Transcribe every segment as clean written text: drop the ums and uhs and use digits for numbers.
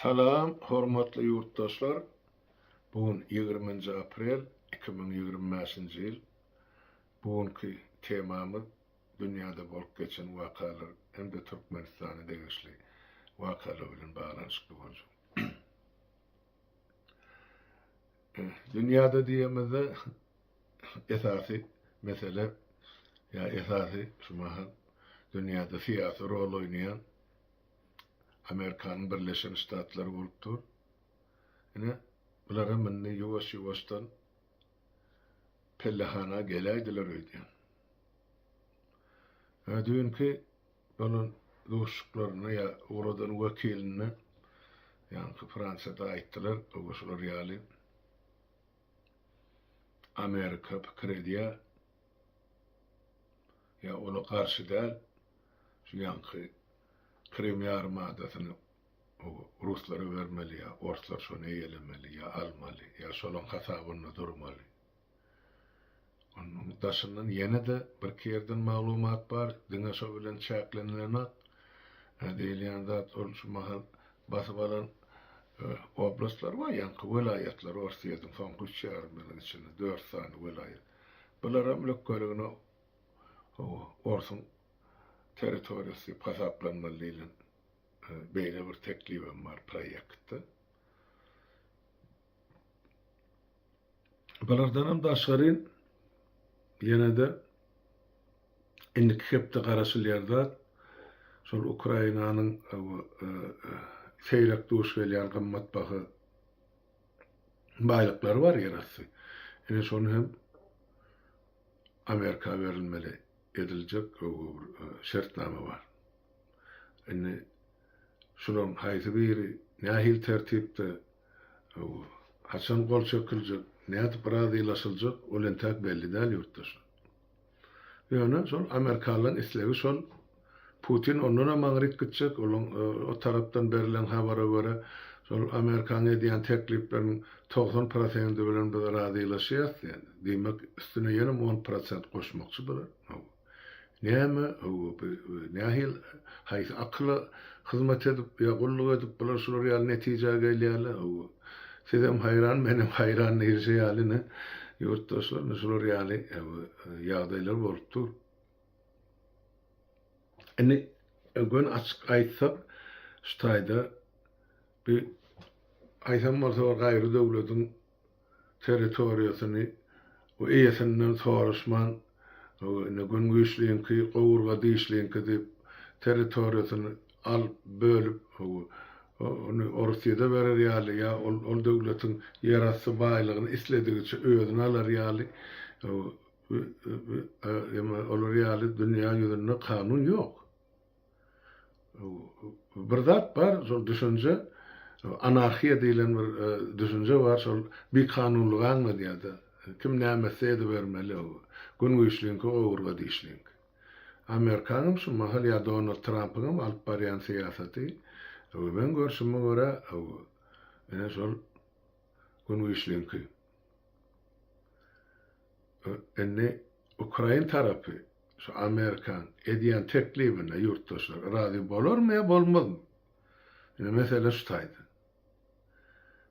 Salam hormatly ýurtdaşlar! Bu gün ýigriminji aprel 2025-nji ýyl. Bu günki temamyz dünýäde bolup geçen wakalar hem-de Türkmenistana degişli wakalar bilen baglanyşykly boljak. Dünýäde diýemizde esasy mesele ýa esasy şu mahal dünýäde syýasy rol oýnaýan Amerikanyň Birleşen Ştatlary bolup dur. Ine, bularam indi ýuwaş-ýuwaşdan pellehana geläýdiler öýdýän. Ä düýnki bolan duşuşyklarynda ýa ugradan wekiline ýaňky Fransiýada aýtdylar, oba şular ýaly Amerika pikir edýär, ýa ola garşy däl, şu ýaňky Krym ýarymadasyny ruslara bermeli ýa orslar şony eýelemeli ýa almaly ýa şolaň hasabynda durmaly. Onuň daşyndan ýene-de birki ýerden maglumat bar, diňe şo bilen çäklenilenok. Diýilýän zat ol şu mahal basyp alan oblastlar bar, ýaňky welaýatlar Orsýetiň soňky üç ýarym ýylyň içinde dört sany welaýat. Bularam lökgeligine orsuň territoriýasy diýip hasaplanmaly diýlen beýle bir teklibem bar proýektde. Bulardanam daşgary ýene-de indiki hepde garaşylýan zat şol Ukrainanyň seýrek duş gelýän gymmatbaha baýlyklary bar ýerasty. Ine şony hem Amerika berilmeli ediljek bir şertnama bar. Indi şularyň haýsy biri nähili tertipde haçan gol çekiljek, nädip razylaşyljak ol entäk belli däl ýurtdaşlar. Ýöne şol amerikanlaryň islegi şol Putin ondanam aňryk gitjek, olaň o tarapdan berlen habara görä şol Amerikanyň edýän teklipleriniň 90 prosendi bilen biz razylaşýas diýen. Diýmek üstüne ýenem 10 prosent goşmakçy bular. Näme nähili haýsy akyla hyzmat edip ýa gulluk edip bular şular ýaly netijä gelýärler. Sizem haýran menem haýran diýilşi ýaly ine ýurtdaşlar ine şular ýaly ýagdaýlar bolup dur. Indi göni açyk aýtsak şu taýda bir haýsam bolsa bir gaýry döwletiň territoriýasyny bu eýesinden soraşman indi gün güýçliňki, gowurga dişliňki diýip territoriýasyny alyp, bölüp ony Orsýede berer ýaly ýa ol ol döwletiň ýerasty baýlygyny isledigiçe özüne alar ýaly olar ýaly dünýä ýüzünde kanun ýok. Bir zat bar, şol düşünje, anarhiýa diýlen bir düşünje bar, şol bikanunlygy aňladýar-da. Kim näme etse edibermeli, gün güýçliňki, gowurga dişliňki. Amerikanyňam şu mahal ýa Donald Trampyňam alyp barýan syýasaty, meň görşüme görä, ine şol gün güýçliňki. Indi ukrain tarapy şu Amerikan edýän teklibine ýurtdaşlar razy bolarmy ýa bolmazmy? Ine mesele şu taýda.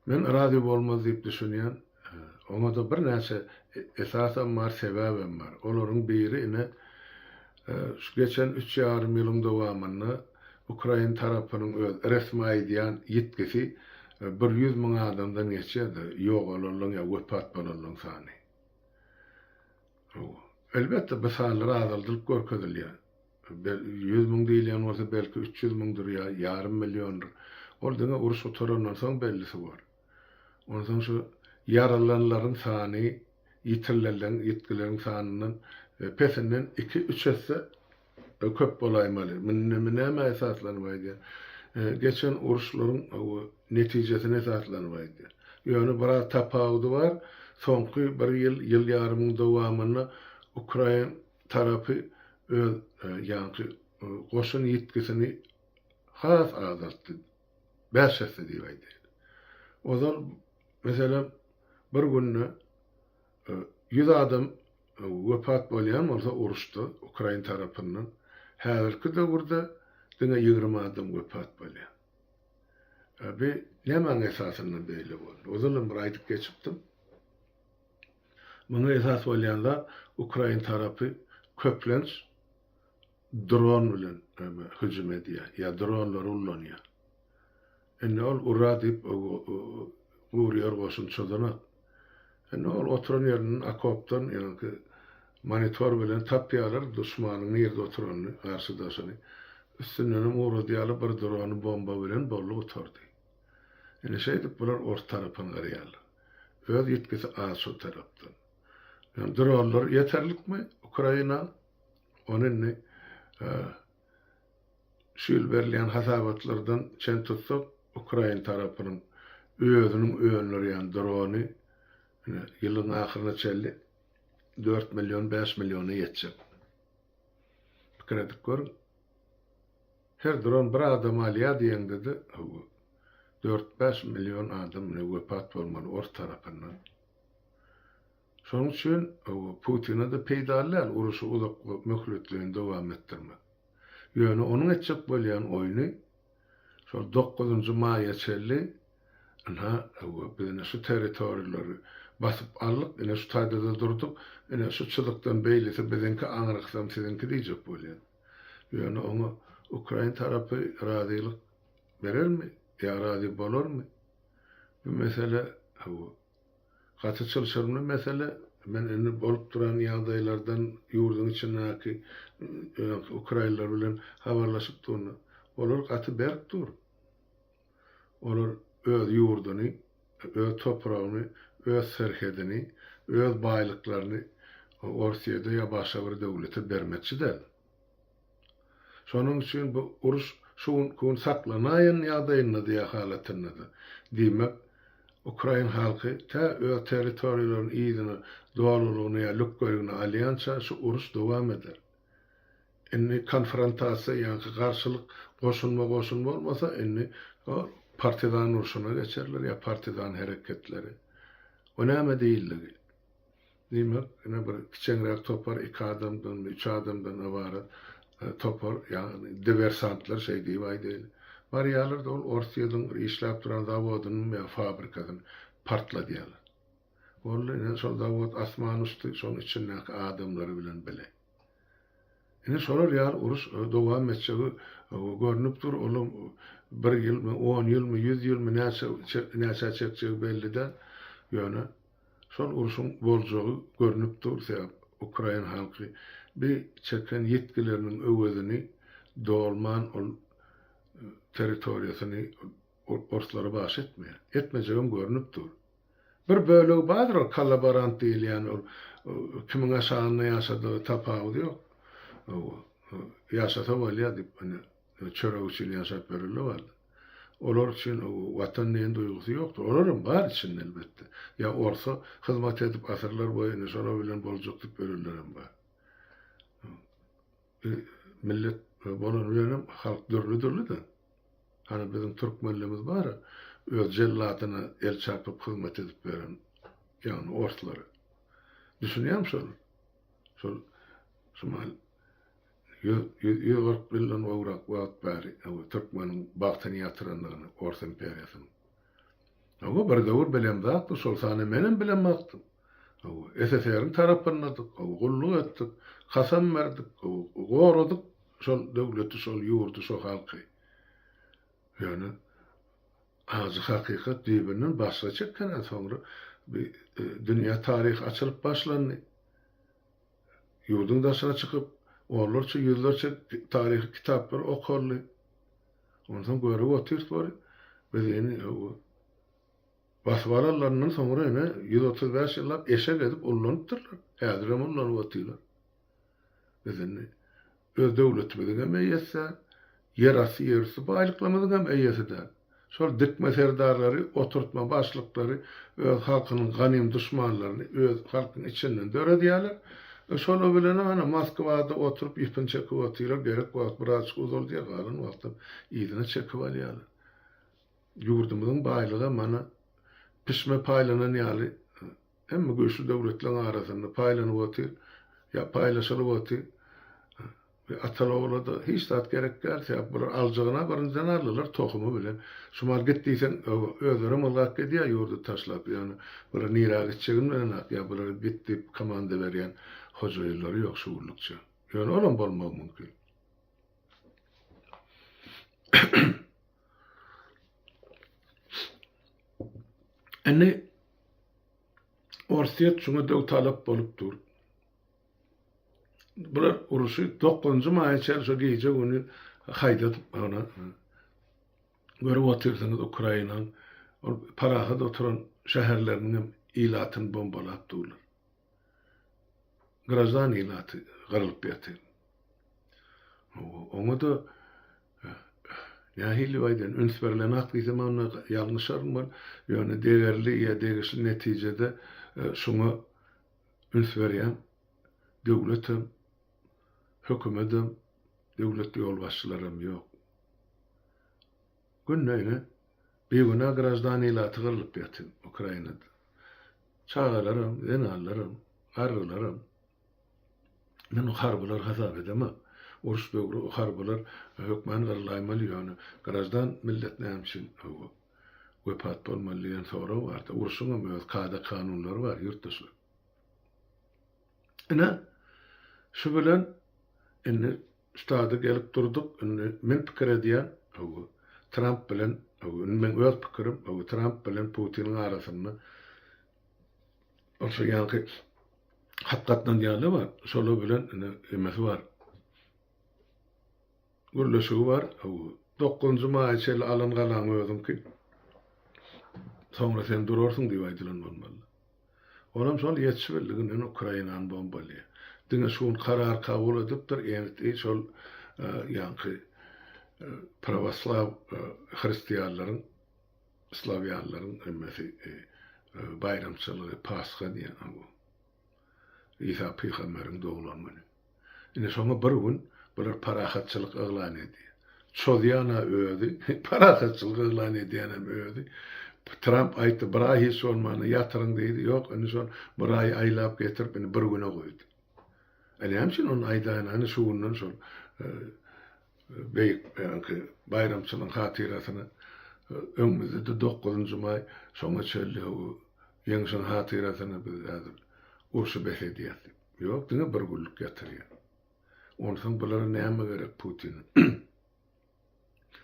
Men razy bolmaz diýip düşünýän. Oňa-da birnäçe esasam bar, sebäbem bar. Olaryň biri ine şu geçen üç ýarym ýylyň dowamynda ukrain tarapynyň öz resmi aýdýan ýitgisi 100 müň adamdan geçýär-de, ýogalanlaryň ýa wepat bolanlaryň sany. Hawa. Elbetde, bu sanlar azaldylyp görkezilýär. 100 müň diýilýän bolsa, belki 300 müňdür ýa ýarym milliondyr. Ol diňe uruş gutarandan soň bellisi bor. Onsoň şu ýaralananlaryň sany ýitirilenleriň, ýitgileriň sanyndan pesinden iki-üç esse köp bolaýmaly. Muny men nämä esaslanyp aýdýan? Geçen uruşlaryň netijesine esaslanyp aýdýan. Ýöne biraz tapawudy bar. Soňky bir ýyl, ýyl ýarymyň dowamynda ukrain tarapy öz ýaňky goşun ýitgisini has azaltdy. Bäş esse diýip aýdaýyn. Ozal, meselem, bir günde 100 adam wepat bolýan bolsa uruşda ukrain tarapyndan, häzirki döwürde diňe 20 adam wepat bolýar. Bi nämäň esasynda beýle boldy? Ozalam bir aýdyp geçipdim. Muňa esas bolýan zat ukrain tarapy köplenç dron bilen hüjüm edýär ýa dronlary ullanýar. Indi ol ura diýip gury ýer goşun çozanok. Indi ol oturan ýerinden okopdan ýaňky monitor bilen tapýarlar duşmanyň nirde oturanyny, garşydaşyny. Üstündenem ugradýarlar bir drony bomba bilen boldy gutardy. Indi şeýdip bular ors tarapyny gyrýarlar. Öz ýitgisi az şol tarapdan. Ýöne dronlar ýeterlikmi Ukraina? Ony indi şu ýyl berilýän hasabatlardan çen tutsak, ukrain tarapynyň özüniň öndürýän drony ine ýylyň ahyryna çenli dört million, bäş milliona ýetjek. Pikir edip görüň. Her dron bir adamy alýar diýeňde-de, hawa, dört-bäş million adam ine wepat bolmaly ors tarapyndan. Şonuň üçin Putina-da peýdaly däl uruşy uzak möhletleýin dowam etdirmek. Ýöne onuň etjek bolýan oýny şol dokuzynjy maýa çenli ynha biz ine şu territoriýalary basyp aldyk, ine şu taýda-da durduk, ine şu çyzykdan beýlesi biziňki, aňyrkysam siziňki diýjek bolýar. Ýöne oňa ukrain tarapy razylyk berermi ýa razy bolarmy? Bu mesele Gaty çylşyrymly mesele. Men indi bolup duran ýagdaýlardan ýurduň içindäki ukrainler bilen habarlaşyp durun. Olar gaty berk dur. Olar öz ýurduny, öz topragyny, öz serhedini, öz baýlyklaryny Orsýede ýa başga bir döwlete bermekçi däl. Şonuň üçin bu uruş şu günki gün saklanaýan ýagdaýynda-da ýa halatynda-da, diýmek, ukrain halky tä öz territoriýalaryny yzyna dolulygyna ýa lükgeligine alýança şu uruş dowam eder. Indi konfrontasiýa ýaňky garşylyk goşunma-goşun bolmasa indi partizan urşuna geçerler ýa partizan hereketleri. O näme diýildigi? Diýmek, ine bir kiçeňräk topar iki adamdanmy, üç adamdan ybarat topar, ýagny diwersantlar şeý diýip aýdaýly. Barýarlar-da ol Orsýetiň bir işläp duran zawodynymy ýa fabrikasyny partladýarlar. Boldy, ine şol zawod asmana uçdy, şonuň içindäki adamlary bilen bile. Ine şolar ýaly uruş dowam etjegi görnüp dur, olam bir ýylmy, on ýylmy, ýüz ýylmy näçe näçä çekjegi belli däl. Ýöne Şol urşuň boljagy görnüp dur, sebäp ukrain halky bi çeken ýitgileriniň öwezini dolman ol territoriýasyny orslara bagyş etmeýär. Etmejegem görnüp dur. Bir bölegi bardyr ol kollaborant diýilýän ol kimiň aşagynda ýaşadygy tapawudy ýok. Ýaşasa bolýar diýip ine Çörek üçin ýaşap ýörenler bardy. Olar üçin Watan diýen duýgusy ýokdy. Olaram bar içinde elbetde. Ýa orsa hyzmat edip asyrlar boýy ine şolar bilen boljak diýip ýörenlerem bar. Millet bolany bilenem halk dürli-dürli-de. Hany biziň türkmenlerimiz bar-a, öz jelladyna el çarpyp hyzmat edip ýören, ýagny orslara. Düşünýäňmi şol? Şol şu mahal 140 ýyldan gowrak wagt bäri türkmeniň bagtyny ýatyrandygyny Ors imperiýasynyň. Hawa, bir döwür bilemzakdy, şol sany menem bilemzakdym. Hawa, SSR-iň tarapyndadyk, hawa, gulluk etdik, kasam berdik, hawa, goradyk şol döwleti, şol ýurdy, şo halky. Ýöne ajy hakykat düýbünden başga çekgenen soňra bir dünýä taryhy açylyp başlandy. Ýurduň daşyna çykyp, onlarça, ýüzlerçe taryhy kitaplar okaldy. Onsoň görüp otyrys bir, biz ýene basyp alanlaryndan soňra ýene 135 ýyllap eşek edip ullanypdyrlar. Häzirem ullanyp otyrlar. Biz indi Öz döwletimiziň hem eýesi däl, ýerasty, ýerüsti baýlyklarymyzyň hem eýesi däl. Şol dikme serdarlary, oturtma başlyklary öz halkynyň ganym duşmanlaryny öz halkyň içinden döredýärler. E şolar bilenem ana Moskwada oturyp ýüpüni çekip otyrlar, gerek wagt birazjyk uzaldýar, galan wagtam yzyna çekip alýarlar. Ýurdumyzyň baýlygam ana pişme paýlanan ýaly Hemme güýçli döwletleriň arasynda paýlanyp otyr, ýa paýlaşylyp otyr. Ataly-ogla-da hiç zat gerek däl, sebäp bular aljagyna birinjiden aldylar tohumy bilen. Şu mal git diýseň, özlerem ylgap gidýär ýurdy taşlap, ýöne bular nirä gitjegini bilenok, ýa bulara git diýip komanda berýän hojaýynlary ýok şu günlükçe. Ýöne olam bolmagy mümkin. Indi Orsýet şuňa döwtalap bolup dur. Bular uruşy dokuzynjy maýa çenli şo gije güni haýdadyp ona görüp otyrsyňyz Ukrainaň ol parahat oturan şäherleriniň hem ilatyny bombalap durlar. Graždan ilaty gyrylyp ýatyr. Oňa-da nähili aýdaýyn, üns berlenok diýsem onda ýalňyşaryn bol. Ýöne degerli ýa degişli netijede şuňa üns berýän döwletem, hökümetem, döwlet ýolbaşçylaram ýok. Günde ine bigünä graždan ilaty gyrlyp ýatyr Ukrainada. Çagalaram, zenanlaram, garrylaram. Men o harbylar hasap edemok. Uruş döwri o harbylar hökman gyrlaýmaly ýöne graždan millet näme üçin wepat bolmaly diýen sorag barda. Urşuňam öz kada-kanunlary bar ýurtdaşlar. Ine şu bilen indi ştada gelip durduk. Indi men pikir edýän Tramp bilen indi meň öz pikirim Tramp bilen Putiniň arasynda ol şo ýaňky hat gatnadýanlar bar, şolar bilen ine emesi bar. Gürleşigi bar. Dokuzynjy maýa çenli alan galaň özüňki. Soňra sen durarsyň diýip aýdylan bolmaly. Olam şol ýetişibildiginden Ukrainany bombalýar. Diňe şu gün karar kabul edipdir, enti şol ýaňky prawoslaw hristianlaryň slawýanlaryň hemmesi baýramçylygy Pasha diýen bu. Isa pygamberiň doglan güni. Ine şoňa bir gün bular parahatçylyk yglan edýär. Çozýan-a özi, parahatçylyk yglan edýänem özi. Tramp aýtdy, bir aý hiç bolmanda ýatyryň diýdi. Ýok, indi şol bir aýy aýlap getirip, indi bir güne goýdy. E näme üçin ony aýdaýyn, indi şu günden şol beýik ýaňky baýramçylygyň hatyrasyna öňümizde-de dokuzynjy maý, şoňa çenli ýeňşiň hatyrasyna biz häzir urşy bes edýäs diýip. Ýok, diňe bir günlük ýatyrýar. Onsoň bulara näme gerek Putine?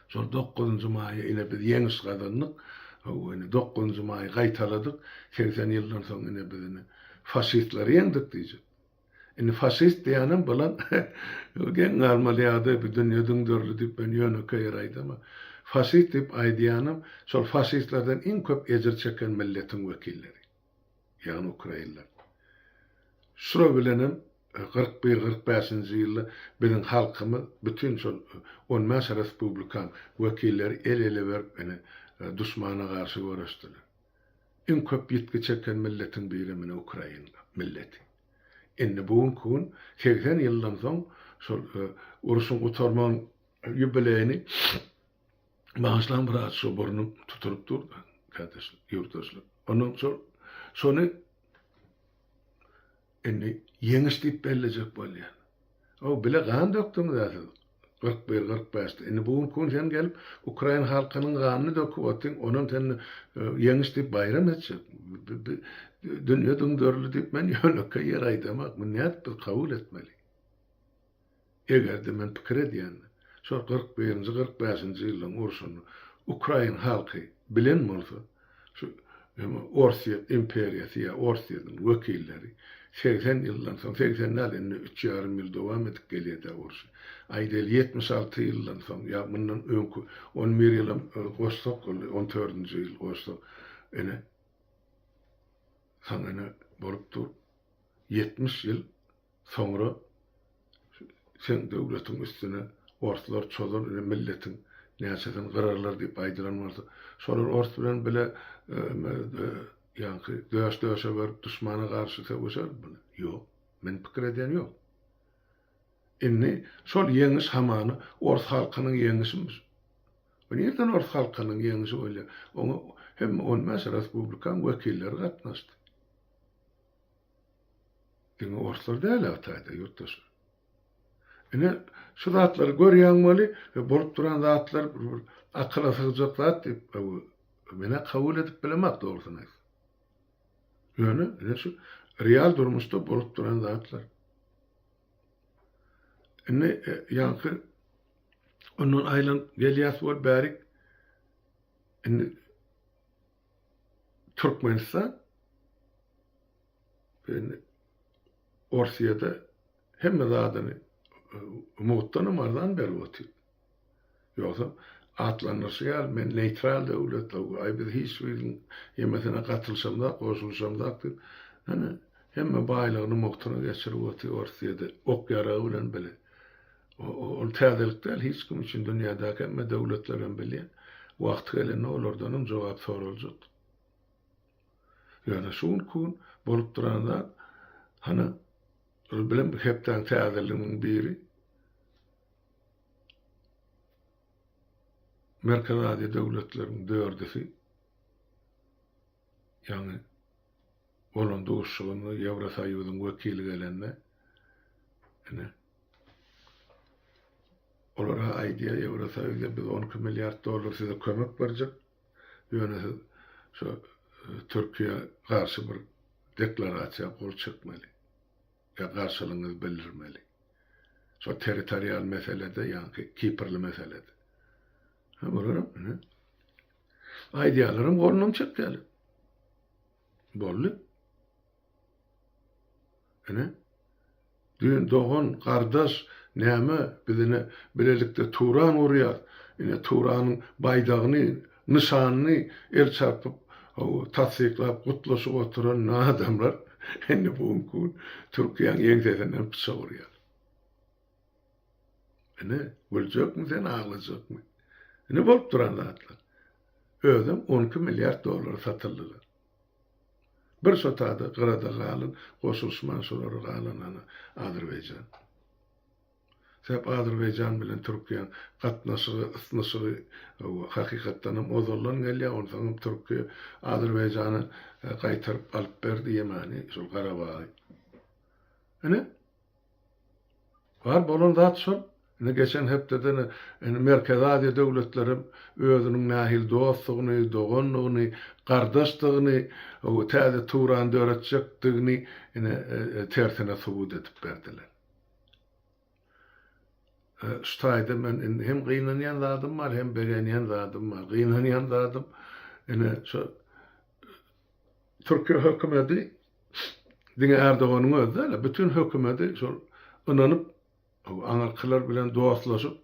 Şol dokuzynjy maýa ine biz ýeňiş gazandyk. Hawa, ine dokuzynjy maýy gaýtaladyk. 80 ýyldan soň ine biz ine faşistleri ýeňdik diýjek. Indi faşist diýýänem bulan geň galmaly ýagdaý bu dünýe düňderildi diýip men ýönekeý ýer aýdamok. Faşist diýip aýdýanym şol faşistlerden iň köp ejir çeken milletiň wekilleri. Ýagny ukrainler. Şura bilenem 41, 45-nji ýylda biziň halkymyz bütin şol 15 respublikaň wekilleri el-ele berip ine duşmana garşy göreşdiler. Iň köp ýitgi çeken milletiň biri mine ukrain milleti. Indi bu günki gün 80 ýyldan soň şol urşuň gutarmagyň ýubileýini bagyşlaň biraz şu burnum tutulyp dur kardeşler, ýurtdaşlar. Ondan şol şony Indi ýeňiş diýip bellejek bolýan. Ow, bile gan dökdüňiz-ä siz 41, 45-de. Indi bu günki gün sen gelip ukrain halkynyň ganyny döküp otyň, onam sen ýeňiş diýip baýram etjek. Dünýe düňderildi diýip men ýönekeý ýer aýdamok. Muny nädip biz kabul etmeli? Eger-de men pikir edýän, şol 41-nji, 45-nji ýyllaryň urşuny ukrain halky bilen bolsa, şu Orsýet imperiýasy ýa Orsýetiň wekilleri 80 ýyldan soň, 80 däl, indi üç ýarym ýyl dowam edip gelýär-dä urşy. Aýdaýly, 76 ýyldan soň ýa mundan öňki on bir ýylam goşsak, ol on dördünji ýyl goşsak, ine, soň ine bolup dur, 70 ýyl Soňra seň döwletiň üstüne orslar çozar ine milletiň näçesini gyrarlar diýip aýdylan bolsa, şolar ors bilen bile ýaňky döş döşe berip duşmana garşy söweşermi bular? Ýok. Men pikir edýän ýok. Indi şol ýeňiş hamana ors halkynyň ýeňişimiş. Bu nirden ors halkynyň ýeňişi bolýar? Oňa hemme on bäş respublikaň wekilleri gatnaşdy. Diňe orslar däl Hytaýda ýurtdaşlar. Ine, şu zatlary görýäň weli, bolup duran zatlar bir akyla sygjak zat diýip, men-ä kabul edip bilemok dogrusyny aýtsam. Ýöne, ine şu real durmuşda bolup duran zatlar. Indi ýaňky ondan aýlanyp gelýäs bol bärik. Indi Türkmenistan indi Orsýede hemme zadyny mugtdanam arzan berip otyr. Ýogsam atlandyryşy ýaly men neýtral döwlet, aý biz hiç biriniň ýemesine gatylyşamzak, goşulyşamzak diýip, ine, hemme baýlygyny mugtuna geçirip otyr Orsýede, ok-ýaragy bilen bile. Ol täzelik däl hiç kim üçin, dünýädäki hemme döwletler hem bilýär. Wagty gelende olardanam jogap soraljak. Ýöne şu günki gün bolup duran zat, hany, ol bilen bu hepdäň täzeliginiň biri, Merkezi Aziýa döwletleriniň dördüsi, ýagny bolan duşuşygynda Ýewrosoýuzyň wekili gelende, ine, olara aýdýar Ýewrosoýuz, biz 12 milliard dollar size kömek berjek, ýöne siz şu Türkiýä garşy bir deklarasiýa gol çekmeli. Ýa garşylygyňyzy bildirmeli. Şol territorial meselede, ýaňky Kiprli meselede. Ha, bularam ine. Aýdýarlaram, golunam çekýärler. Boldy. Ine. Düýn dogan, gardaş, näme, biz ine bilelikde Turan gurýas. Ine Turanyň baýdagyny, nyşanyny el çarpyp, tassyklap, gutlaşyp oturan adamlar indi bu günki gün Türkiýäň ýeňsesinden pyçak urýar. Ine, güljekmi sen, aglajakmy? Ine bolup duran zatlar. Özem 12 milliard dollara satyldylar. Bir şo tada gyrada galan, goşulyşman şolara galan ana Azerbaýjan. Sebäp Azerbaýjan bilen Türkiýäň gatnaşygy, ysnyşygy hakykatdanam ozaldan gelýär, onsoňam Türkiýe Azerbaýjana gaýtaryp alyp berdi ýemany, şol Garabagy. Ine, bar bolan zat şol. Ine geçen hepdede ine Merkezi Aziýa döwletlerem özüniň nähili dostdugyny, dogandygyny, gardaşdygyny, täze Turan döretjekdigini ine tersine subut edip berdiler. Şu taýda men indi hem gynanýan zadym bar, hem begenýän zadym bar. Gynanýan zadym ine şu Türkiýe hökümeti diňe Erdoganyň özi däl, bütin hökümeti şol ynanyp aňyrkylar bilen dostlaşyp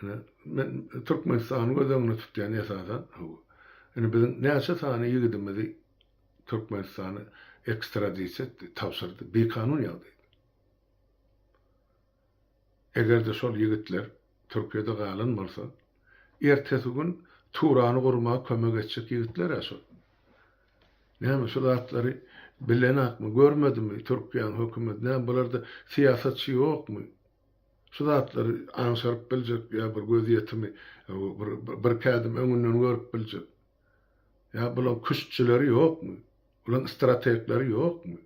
ine men Türkmenistany göz öňünde tutýan esasan. Ine biziň näçe sany ýigidimizi Türkmenistana ekstradisiýa etdi, tabşyrdy, bikanun ýagdaýda. Eger-de şol ýigitler Türkiýede galan bolsa, ertesi gün Turany gurmaga kömek etjek ýigitler-ä şol. Näme şu zatlary bilenakmy, görmedimi Türkiýäň hökümeti, näme bularda syýasatçy ýokmy? Şu zatlary aňşaryp biljek ýa bir gözýetimi, bir bir kädim öňünden görüp biljek. Ýa bulaň küştçüleri ýokmy? Bulaň strategleri ýokmy?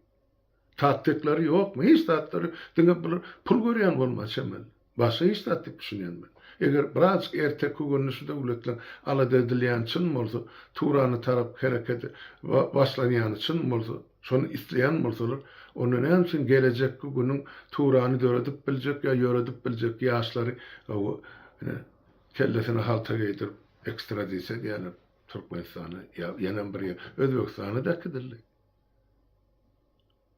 Taktiklary ýokmy? Hiç zatlary diňe bular pul görýän bolmaly çemeli. Başga hiç zat diýip düşünýän men. Eger birazjyk erteki gününi şu döwletleň alada edilýäni çyn bolsa, Turana tarap hereketi başlanýany çyn bolsa, şony isleýän bolsalar, onda näme üçin gelejekki günüň Turany döredip biljek ýa ýöredip biljek ýaşlary ine kellesine halta geýdirip ekstradisiýa edýärler Türkmenistana ýa ýenem bir ýer Özbegistana-da äkidildi.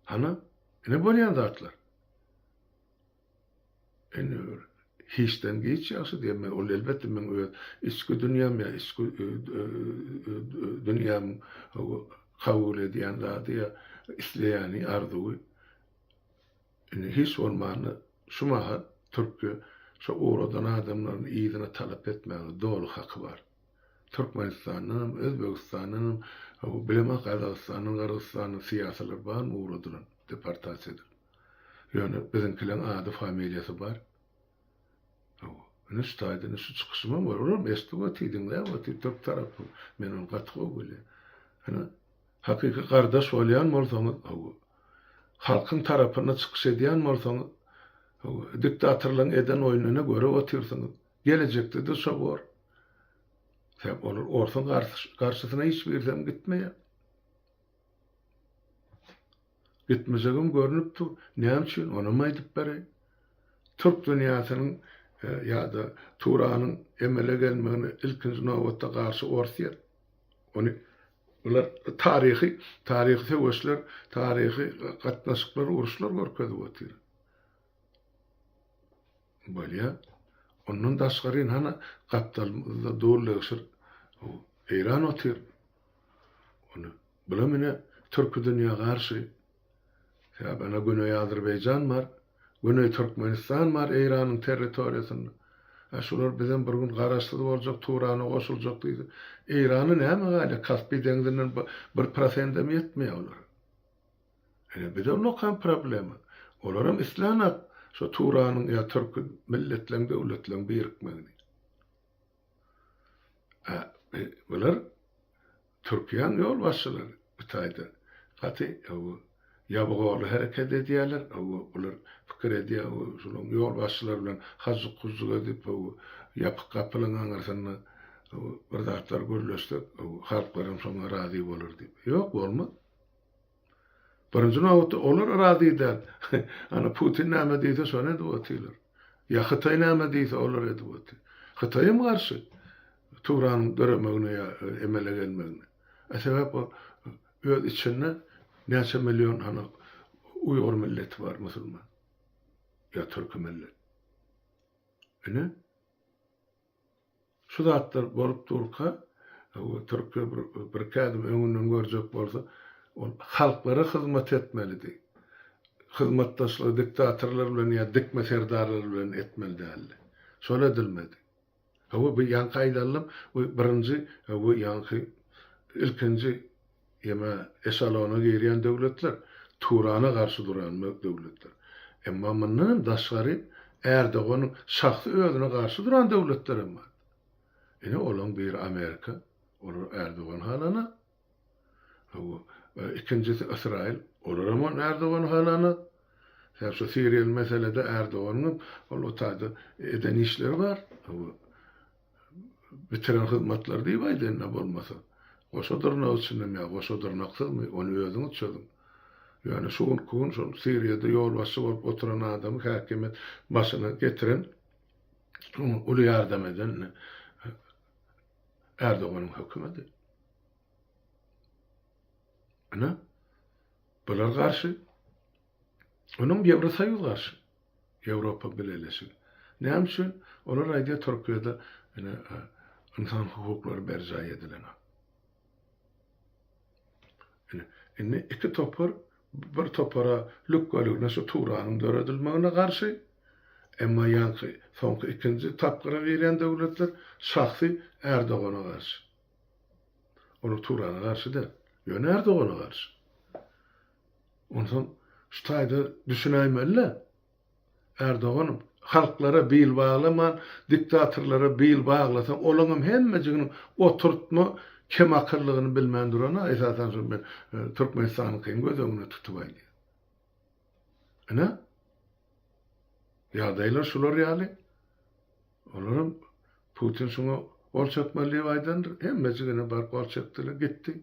Hana, ine bolýan zatlar. Indi bir hiçden giç ýagşy diýen men, ol elbetde meň öz içki dünýäm ýa içki dünýäm kabul edýän zady ýa isleýäni, arzuwy. Indi hiç bolmanda şu mahal Türkiýe şo ugradan adamlaryny yzyna talap etmäge doly haky bar. Türkmenistandanam, Özbegistandanam, bilemok Gazagystandan, Gyrgyzystandan syýasylar barmy ugradylan, deportasiýa edilip. Ýöne biziňkileň ady, familiýasy bar. Hawa. Ine şu taýda ine şu çykyşymam bar. Olam eşidip otyr, diňläp otyr türk tarapy. Men ony gaty gowy bilýän. Ine, hakyky gardaş bolýan bolsaňyz, hawa, halkyň tarapynda çykyş edýän bolsaňyz, Diktatorlaryň eden oýnuny görüp otyrsyňyz. Gelejekde-de şo bor. Sebäp olar orsuň garşysyna hiç birisem gitmeýär. Gitmejegem görnüp dur. Näme üçin? Onam aýdyp bereýin. Türk dünýäsiniň ýa-da Turanyň emele gelmegine ilkinji nobatda garşy Orsýet. Ony bular taryhy, taryhy söweşler, taryhy gatnaşyklar, uruşlar görkezip otyr. Bolýa. Ondan daşgary hany gapdalymyzda dul-degşir Eýran otyr. Ony bulam ine türki dünýä garşy. Sebäbi ana Güneý Azerbaýjan bar, Güneý Türkmenistan bar Eýranyň territoriýasynda. A şular bizem bir gün garaşsyz boljak, Turana goşuljak diýse, Eýrana näme galýar? Kaspi deňzinden bir prosendem ýetmeýär olara. Ine bize ullakan problema. Olaram islänok şo Turanyň ýa türki milletleň döwletleň birikmegini. A bular Türkiýäň ýolbaşçylary bu taýda gaty ýabygorly hereket edýärler. Bular pikir edýär, şolaryň ýolbaşçylary bilen hajyk-hujuk edip, ýapyk gapylaryň aňyrsynda bir zatlar gürleşsek, halklaram şoňa razy bolar diýip. Ýok, bolmaz. Birinji nobatda olar razy däl. Ana Putin näme diýse şony edip otyrlar. Ýa Hytaý näme diýse olar edip otyr. Hytaýam garşy Turanyň döremegine ýa emele gelmegine. A sebäp o öz içinde näçe million hany uýgur milleti bar musulman. Ýa türki millet. Ine. Şu zatlar bolup durka, Türkiýe bir bir ädim öňünden görjek bolsa, ol halklara hyzmat etmelidi. Hyzmatdaşlygy diktatorlar bilen ýa dikme serdarlar bilen etmeli däldi. Şol edilmedi. Hawa, bu ýaňky aýdanlam bu birinji, bu ýaňky ilkinji ýeme eşalona girýän döwletler, Turana garşy duran döwletler. Emma mundan hem daşgary Erdoganyň şahsy özüne garşy duran döwletler hem bar. Ine olaň biri Amerika, olar Erdogany halanak. Hawa, ikinjisi Ysraýyl, olar hem Erdogany halanak. Sebäp şu Siriýaly meselede Erdoganyň hem ol o taýda eden işleri bar. Hawa, bitiren hyzmatlary diýip aýdaýyn-da bolmasa. Goşa dyrnak içindemi ýa goşa dyrnaksyzmy, ony özüňiz çözüň. Ýöne şu günki gün şol Siriýada ýolbaşçy bolup oturan adamy häkimiýet başyna getiren, oňa uly ýardam eden Erdoganyň hökümeti. Ine, bular garşy. Onuň Ýewrosoýuz garşy. Ýewropa Bileleşigi. Näme üçin? Olar aýdýar Türkiýede ine ynsan hukuklary berjaý edilenok. Ine, indi iki topar bir topara lükgeligine şu Turanyň döredilmegine garşy, emma ýaňky soňky ikinji tapgyra girýän döwletler şahsy Erdogana garşy. Olar Turana garşy däl, ýöne Erdogana garşy. Onsoň şu taýda düşünäýmeli-dä. Erdogan halklara bil baglaman, diktatorlara bil baglasa, olaňam hemmejiginiň oturtma kemakyllygyny bilmän duran-a, esasan şol men Türkmenistanyňkyny göz öňüne tutup aýdýan. Ine, ýagdaýlar şular ýaly. Olaram Putin şuňa gol çekmeli diýip aýdandyr. Hemmejigine baryp gol çekdiler, gitdi.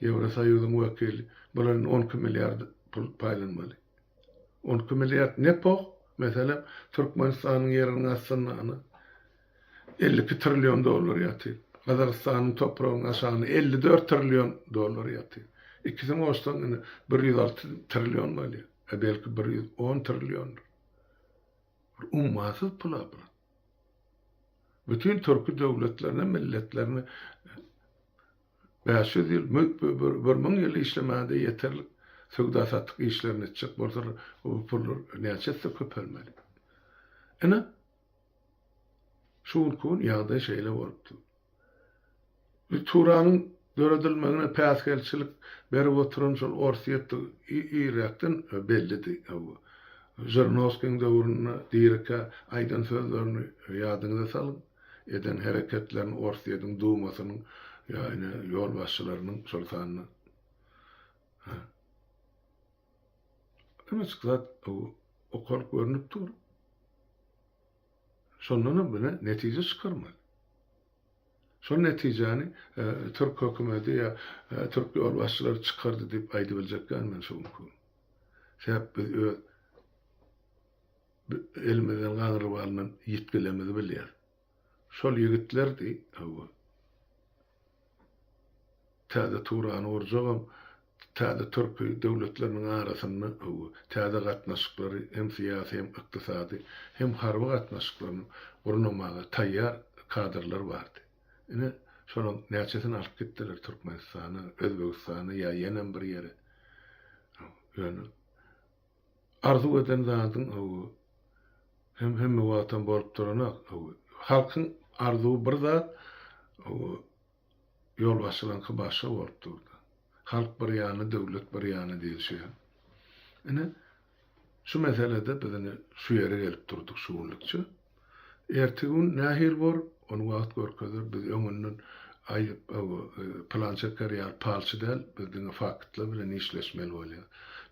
Ýewrosoýuzyň wekili, bular indi 12 milliard pul paýlanmaly. 12 milliard ne poh? Meselem, Türkmenistanyň ýeriniň astynda ana 52 trillion dollar ýatyr. Gazagystanyň topragynyň aşagynda 54 trillion dollar ýatyr. Ikisini goşsaň indi 106 trillion bolýar. A belki 110 trilliondyr. Bir ummasyz pul-a bu. Bütin türki döwletlerine, milletlerine 500 ýyl, 1000 ýyl işlemäge-de ýeterlik söwda-satyk işlerini etjek bolsalar, bu pullar näçe esse köpelmeli. Ine, şu günki gün ýagdaý şeýle bolupdy. Bu Turanyň döredilmegine päsgelçilik berip oturan şol Orsýetdigi irräkden bellidi. Žirinowskiň döwründe dirikä aýdan sözlerini ýadyňyza salyň. Eden hereketlerini Orsýetiň Dumasynyň ýa ine ýolbaşçylarynyň şol sanda. Hemejik zat. Okalyp görnüp dur. Şondanam bile netije çykarmaly. Şol netijäni türk hökümeti ýa türk ýolbaşçylary çykardy diýip aýdybiljek däl men şu günki gün. Sebäp biz öz elimizden gaňryp alnan ýitgilerimizi bilýäris. Şol ýigitlerdi, hawa. Täze Turany gurjagam, täze türki döwletleriniň arasynda täze gatnaşyklary, hem syýasy, hem ykdysady, hem harby gatnaşyklaryny gurnamaga taýýar kadrlar bardy. Ine, şolaň näçesini alyp gitdiler Türkmenistana, Özbegistana ýa ýenem bir ýere. Ýöne arzuw eden zadyň hem hemme wagtam bolup duranok. Halkyň arzuwy bir zat, Ýolbaşçylaryňky başga bolup durdy. Halk bir ýana, döwlet bir ýana diýlişi ýaly. Ine, şu meselede biz ine şu ýere gelip durduk şu günlükçe. Erteki gün nähili bor, ony wagt görkezer. Biz öňünden aýdyp, plan çeker ýaly palçy däl, biz diňe faktlar bilen işleşmeli bolýar.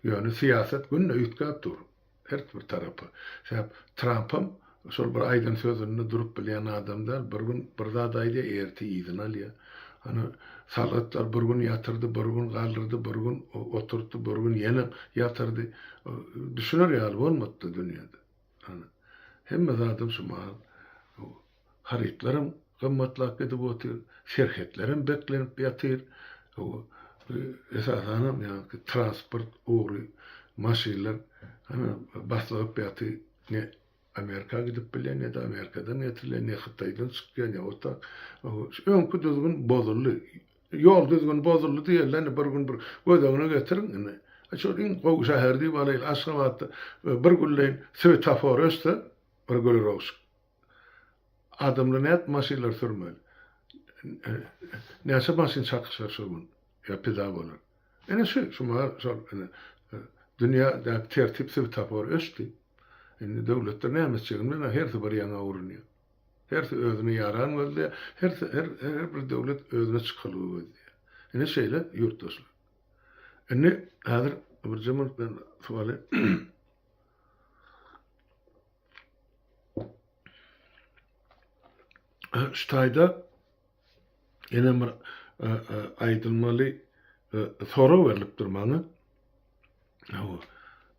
Ýöne syýasat günde üýtgäp dur. Her bir tarapa. Sebäp Trampam şol bir aýdan sözünde durup bilýän adam däl. Bir gün bir zat aýdýar, erte yzyny alýar. Hany salgytlar bir gün ýatyrdy, bir gün galdyrdy, bir gün oturtdy, bir gün ýene ýatyrdy. Düşüner ýaly bolmady-da dünýäde. Hany hemme zadam şu mahal Harytlaram gymmatlap gidip otyr, serhetlerem beklenip ýatyr. Esasanam ýaňky transport ugry maşynlar hany baslygyp ýatyr. Ne Amerika gidip bilýär, ne-de Amerikadan getirilýär, ne Hytaýdan çykýar, ne o Şu öňki düzgün bozuldy. Ýol düzgüni bozuldy diýerler, indi bir gün bir göz öňüne getiriň indi. Şol iň gowy şäher diýip alaýly, Aşgabatda bir günleýin swetofor öçse, bir gülrogşuk. Adamlar nädip maşynlary sürmeli? Näçe maşyn çakyşar şo gün ýa pida bolar? Ine şu, şu mahal şol ine dünýädäki tertip swetofor öçdi. Indi döwletler näme etjegini bilenok, hersi bir ýaňa urunýar. Hersi özüne ýaran gözleýär, hersi her her bir döwlet özüne çykalga gözleýär. Ine şeýle ýurtdaşlar. Indi häzir birje minut men suw alaýyn. Şu taýda ýene bir e, e, aýdylmaly e, sorag berlipdir maňa. Hawa,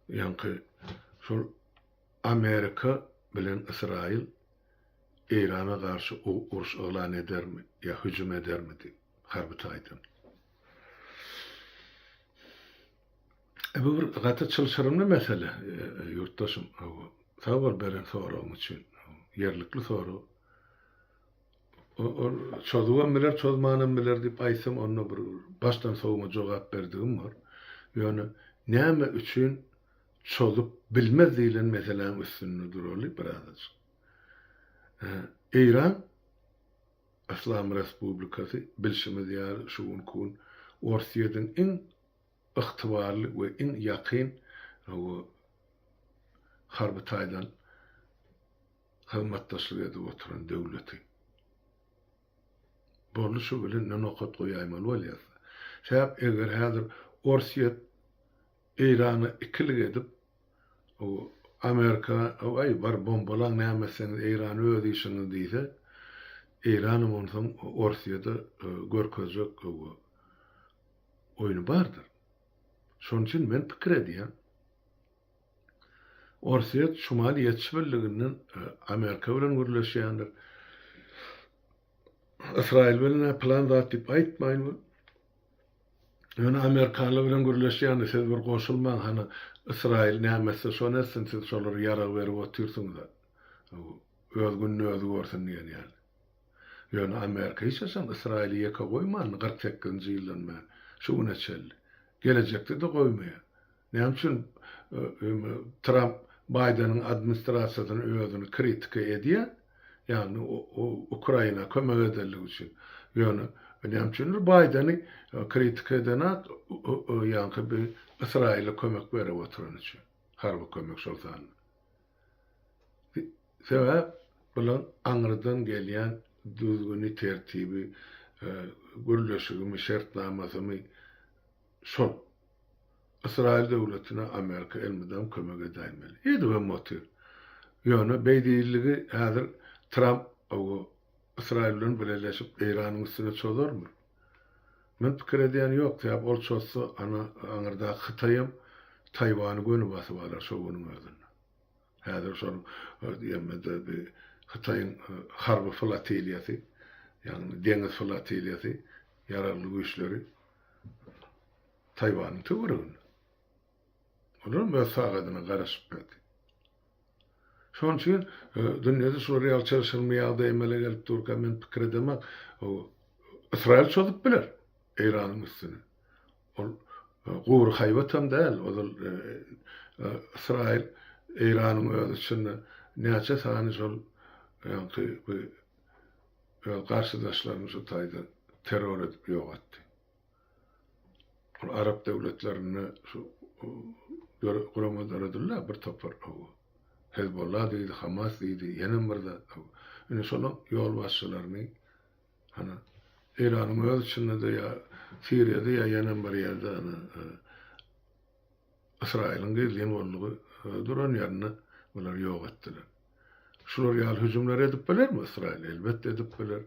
ýaňky şol Amerika bilen Ysraýyl Eýrana garşy uruş yglan edermi ýa hüjüm edermi diýip, harby taýdan. E bu bir gaty çylşyrymly mesele, ýurtdaşym. Sag bol beren soragyň üçin. Ýerlikli sorag. Ol çözübem biler, çözmanam biler diýip aýtsam, onda bir başdan sowma jogap berdigim bor. Ýöne näme üçin çözüp bilmez diýlen meseläň üstünde duraly birazajyk. Eýran Yslam Respublikasy bilşimiz ýaly şu günki gün Orsýetiň iň ygtybarly we iň ýakyn harby taýdan hyzmatdaşlyk edip oturan döwleti. Boldy şu bilen ine nokat goýaýmaly bolýas. Sebäp eger häzir Orsýet Eýrana ikilik edip Amerika aý bar bombalaň näme etseňiz Eýrany öz işiňiz diýse Eýranam onsoň Orsýede görkezjek oýny bardyr. Şonuň üçin men pikir edýän, Orsýet şumal ýetişibildiginden Amerika bilen gürleşýändir. Ysraýyl bilen-ä pylan zat diýip aýtmaýyn. Ýöne amerikanlar bilen gürleşýändir, siz bir goşulmaň, hany Ysraýyl näme etse şony etsin, siz şolara ýarag berip otyrsyňyz-a. Öz gününi özi görsün diýen ýaly. Ýöne Amerika hiç haçan Ysraýyly ýeke goýmandy 48-nji ýyldan bäri şu güne çenli. Gelejekde-de goýmaýar. Näme üçin Tramp Baýdeniň administrasiýasyny özüni kritika edýär? Ýagny Ukraina kömek edenligi üçin. Ýöne näme üçindir Baýdeni kritika edenak ýaňky bir Ysraýyla kömek berip oturany üçin. Harby kömek şol sanda. Sebäp bulaň aňrydan gelýän düzgüni, tertibi, gürleşigimi, şertnamasymy şol. Ysraýyl döwletine Amerika elmydam kömek edäýmeli. Edibem otyr. Ýöne beý diýildigi häzir Tramp owo Ysraýyl bilen bileleşip Eýranyň üstüne çozarmy? Men pikir edýän ýok, sebäp ol çozsa ana aňyrdaky Hytaýam Taýwany göni basyp alar şo günüň özünde. Häzir şol diýemede bi Hytaýyň harby flotiliýasy, ýagny deňiz flotiliýasy, ýaragly güýçleri Taýwanyň töwereginde. Olaram öz sagadyna garaşyp ýatyr. Şonuň üçin dünýede şular ýaly çylşyrymly ýagdaý emele gelip durka men pikir edemok, Ysraýyl çozup biler Eýranyň üstüne. Ol gury haýbatam däl, ozal Ysraýyl Eýranyň öz içinde näçe sany şol ýaňky bu öz garşydaşlaryny şu taýda terror edip ýok etdi. Ol arap döwletlerinde şu gurama döredildi bir topar. Hezbollah diýdi, Hamas diýdi, ýenem bir zat. Indi şolaň ýolbaşçylaryny hany Eýranyň öz içinde-de ýa Siriýada ýa ýenem bir ýerde hany Ysraýylyň gizlin gollugy duran ýerinde bular ýok etdiler. Şular ýaly hüjümler edip bilermi Ysraýyl? Elbetde edip biler.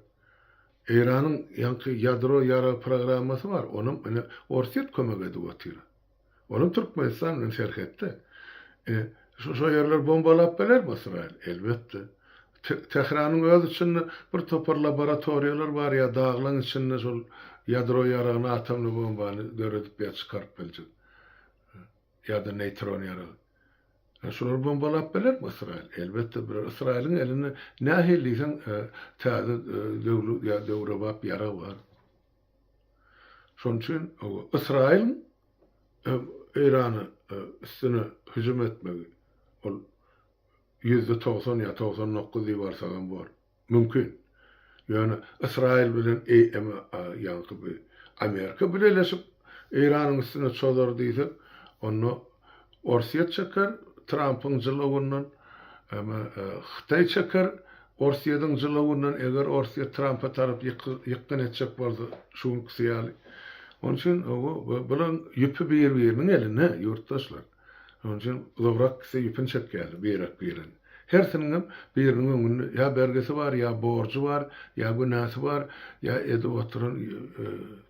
Eýranyň ýaňky ýadro ýarag programmasy bar, onam ine Orsýet kömek edip otyr. Olam Türkmenistan bilen serhetde. E, şo şo ýerleri bombalap bilermi Ysraýyl? Elbetde. Tähranyň öz içinde bir topar laboratoriýalar bar ýa daglaň içinde şol ýadro ýaragyny, atomly bombany döredip ýa çykaryp biljek. Ýa-da neýtron ýaragy. Şulary bombalap bilermi Ysraýyl? Elbetde biler. Ysraýylyň elinde nähili diýseň täze döwli ýa döwrebap ýarag bar. Şonuň üçin Ysraýylyň Eýrana üstüne hüjüm etmegi ol 90% ýa 99 diýip alsagam bor. Mümkin. Ýöne Ysraýyl bilen ýaňky bu Amerika bileleşip Eýranyň üstüne çozar diýsek, onda Orsýet çeker Trampyň jylawyndan, Hytaý çeker Orsýediň jylawyndan, eger Orsýet Trampa tarap ýykgyn etjek bolsa şu günküsi ýaly. Onuň üçin bularyň ýüpi bir-biriniň elinde, ýurtdaşlar. Şonuň üçin uzagrak gitse ýüpüni çekýärler birek-birini. Hersiniňem biriniň öňünde ýa bergisi bar, ýa borjy bar, ýa günäsi bar, ýa edip oturan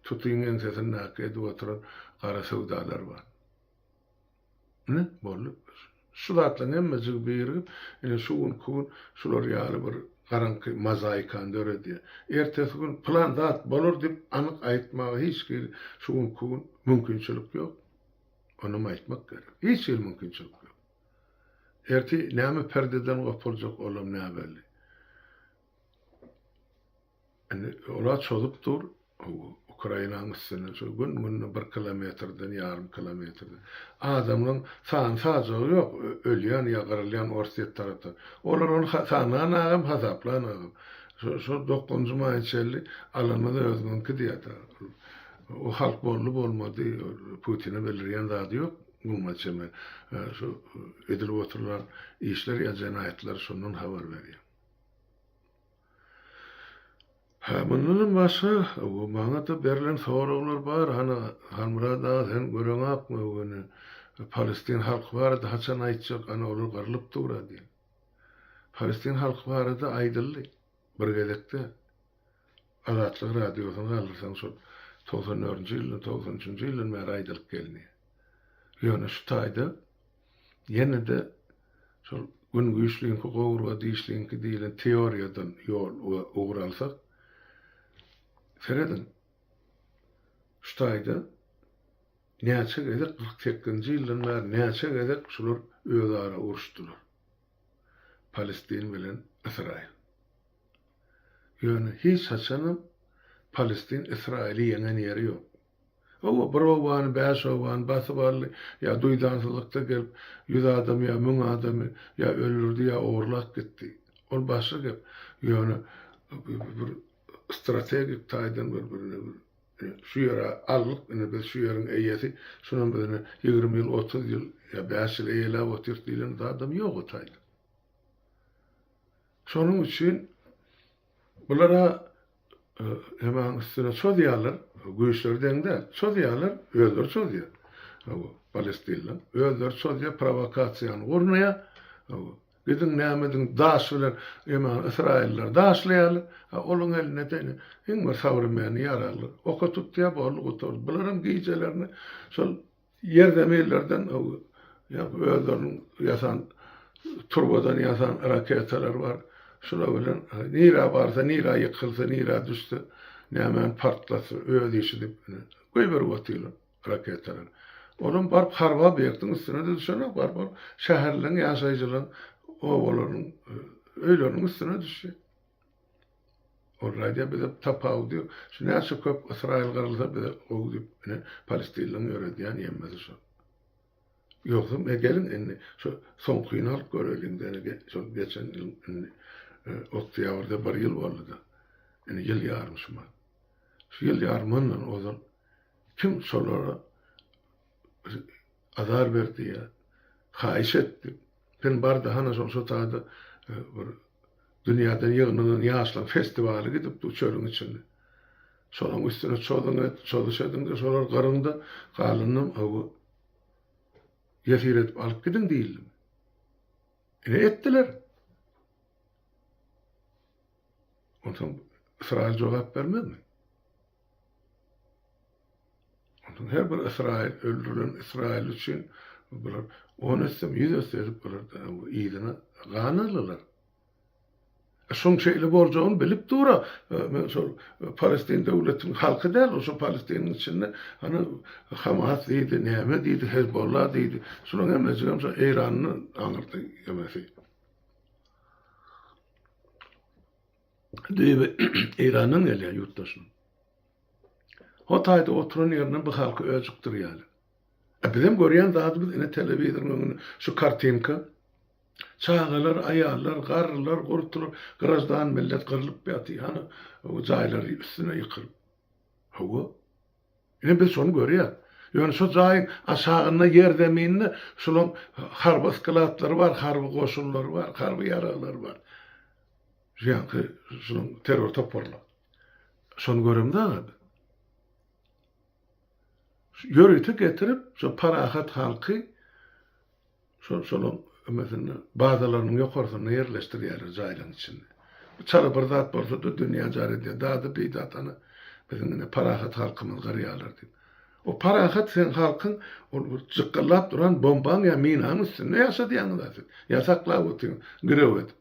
tutyň eňsesindäki edip oturan gara söwdalary bar. Ine, boldy. Şu zatlaryň hemmejigi birigip, ine şu günki gün şular ýaly bir garaňky mozaikany döredýär. Ertesi gün pylan zat bolar diýip anyk aýtmaga hiç hili şu günki gün mümkinçilik ýok. Onam aýtmak gerek. Hiç hili mümkinçilik ýok. Ertir näme perdeden gopuljak olam näbelli. Indi ola çozup dur Ukrainanyň üstünden şu gün-günde bir kilometrden, ýarym kilometrden. Adamlaryň sany-sajagy ýok, ölýän ýa gyrylýan Orsýet tarapdan. Olar ony sananagam, hasaplanagam. Şo şo dokuzynjy maýa çenli alanymyz özüňiňki diýýär. O halk boldy bolmady Putine bildirýän zady ýok muňa çenli şu edilip oturylan işler ýa jenaýatlar şondan habar berýär. Hä mundanam başga maňa-da berlen soraglar bar hany Halmyrat aga sen göreňakmy ony Palestin halky barada haçan aýtjak ana olar gyrlyp dur-a diýen. Palestin halky barada aýdyldy bir gezekde. Azatlyk Radiosyny galdyrsaň şol 94-nji ýyldan, 93-nji ýyldan bäri aýdylyp gelinýär. Ýöne şu taýda ýene-de şol gün güýçliňki gowurga dişliňki diýlen teoriýadan ýol we ugur alsak, serediň, şu taýda näçe gezek 48-nji ýyldan bäri näçe gezek şular özara uruşdylar. Palestin bilen Ysraýyl. Ýöne hiç haçanam Palestin Ysraýyly ýeňen ýeri ýok. Hawa, bir obany, bäş obany basyp aldy, ýa duýdansyzlykda gelip, ýüz adamy ýa müň adamy ýa öldürdi, ýa ogurlap gitdi. Ol başga gep. Ýöne bir strategik taýdan bir birine bir şu ýere aldyk, indi biz şu ýeriň eýesi, şunam biz ine 20 ýyl, 30 ýyl ýa bäş ýyl eýeläp otyrys diýlen zadam ýok o taýda. Şonuň üçin bulara hemäň üstüne çozýarlar, güýçleri deň däl. Çozýarlar, özleri çozýar. Hawa, palestinler. Özleri çozýar, prowokasiýany gurnaýar. Hawa, gidiň näme ediň, daş bilen ýa ysraýyllar daşlaýarlar. A olaň elinde-de ine, iň bir sowremennyý ýaraglar. Oka tutýar, boldy, gutardy. Bularam gijelerine şol Ýerzeminlerden ýa özleriniň ýasan turbadan ýasan raketalary bar. Şular bilen nirä barsa, nirä ýykylsa, nirä düşse, nämäni partlatsa öz işi diýip goýberip otyrlar raketalary. Olam baryp harby obýektiň üstüne-de düşenok, baryp ol şäherleriň ýaşaýjylaryň obalarynyň öýleriniň üstüne düşýär. Ol aýdýar bize tapawudy ýok. Şu näçe köp Ysraýyl gyrylsa bize gowy diýip ine palestinliň ýöredýän ýemmesi şol. Ýogsam e geliň indi şu soňkyny alyp göreliň däne şol geçen ýyl indi e, oktýabrda bir ýyl boldy-da. Indi ýyl ýarym şumat. Şu ýyl ýarymyndan ozal kim şolara azar berdi ýa haýyş etdi. Sen barda hana şol şo taýda e, bir Dünýäden ýygnanan ýaşlaryň festiwaly gidipdi çölüň içinde. Şolaryň üstüne çozuň et, çozuş ediň-de, şolary gyryň-da, galanynam hawa, ýesir edip alyp gidiň diýildimi? Ine etdiler. Onsoň Ysraýyl jogap bermezmi? Onsoň her bir Ysraýyl, öldürilen ysraýylly üçin bular on esse, ýüz esse edip bular yzyna gan aldylar. Şoň şeýle boljagyny bilip dur-a, men şol Palestin döwletiniň halky däl, şo Palestiniň içinde hany Hamas diýdi, näme diýdi, Hezbollah diýdi. Şularyň hemmejigem şo Eýranyň aňyrda emesi. Düýbi Eýrandan gelýär ýurtdaşynyň. Ho taýda oturan ýerinden bu halky öjükdirýärler. E bizem görýän zadymyz ine telewizoryň öňünde şu kartinka. Çagalar, aýallar, garrylar, gurtular, graždan millet gyrlyp ýatyr. Hany jaýlary üstüne ýykylyp. Hawa. Ine biz şony görýäs. Ýöne şo jaýyň aşagynda ýerzeminde şulaň harby sklatlary bar, harby goşunlary bar, harby ýaraglary bar. Şu ýanky şulaň terror toparlary. Şony göremzok-a biz. Ýörite getirip şo parahat halky Şol şolaň ümesinde bazalarynyň ýokarsynda ýerleşdirýärler jaýlaryň içinde. Bu çala bir zat bolsa-da dünýä jar edýär. Dady bidat ana biziň ine parahat halkymyzy gyrýarlar diýip. O parahat seň halkyň ol bir jykgyllap duran bombaň ýa minaň üstünde ýaşadýaňyz-a siz. Ýa saklap otyň girew edip.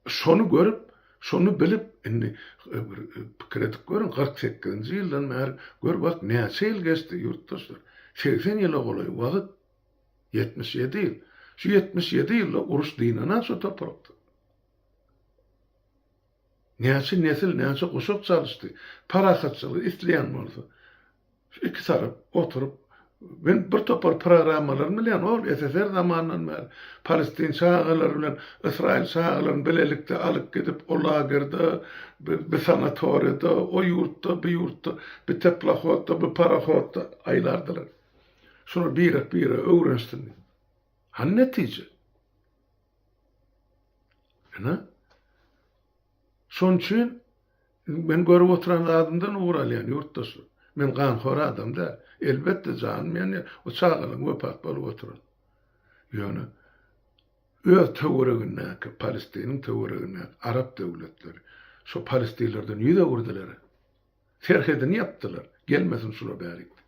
Şony görüp, şony bilip, indi bir pikir edip görüň, 48-nji ýyldan bäri, gör bak, näçe ýyl geçdi, ýurtdaşlar. 80 ýyla golaý wagt, 77 ýyl. Şu 77 ýylda uruş dynanan şu toprakda. Näçe nesil, näçe guşak çalyşdy. Parahatçylygy isleýän bolsa, Şu iki tarap oturyp, men bir topar programmalaryny bilýän, ol SSR zamanyndan bäri palestin çagalary bilen ysraýyl çagalaryny bilelikde alyp gidip, o lagerde, bi sanatoriýada, o ýurtda, bu ýurtda, bi teplohodda, bi parohodda aýlardylar. Şular birek-birege öwrenişsin diýip. Hany netije? Ine. Şonuň üçin Men görüp oturan zadymdan ugur alýan, ýurtdaşlar. Men ganhor adam däl. Elbetde, janym ýanýar, o çagalaryň wepat bolup oturan. Ýöne öz töweregindäki, Palestiniň töweregindäki arap döwletleri şo palestinlerden ýüz öwürdiler. Serhedini ýapdylar, gelmesin şular bärik diýip.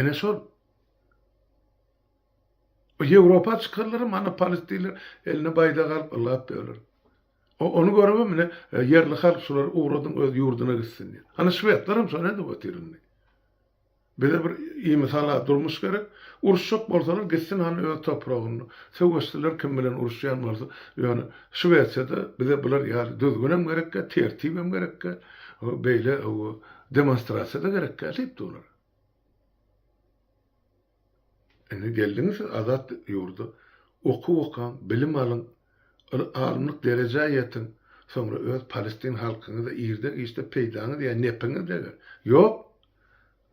Ine şol. Ýewropa çykarlar, ana palestinler eline baýdak alyp ylgap ýörler. Ony görübem ine ýerli halk şulary ugradyň öz ýurduna gitsin diýip. Ana şwedler hem şony edip otyr indi. Bize bir imisala durmuş gerek. Uruşjak bolsalar gitsin hany öz topragynda. Söweşseler kim bilen uruşýan bolsa. Ýöne Şwesiýada bize bular ýaly düzgünem gerekkä, tertibem gerekkä, beýle demonstrasiýa-da gerekkä diýip durlar. Indi geldiňiz siz azat ýurda. Okuw okaň, bilim alyň, alymlyk derejä ýetiň. Soňra öz palestin halkyňyza irde-giçde peýdaňyz ýa nepiňiz deger. Ýok!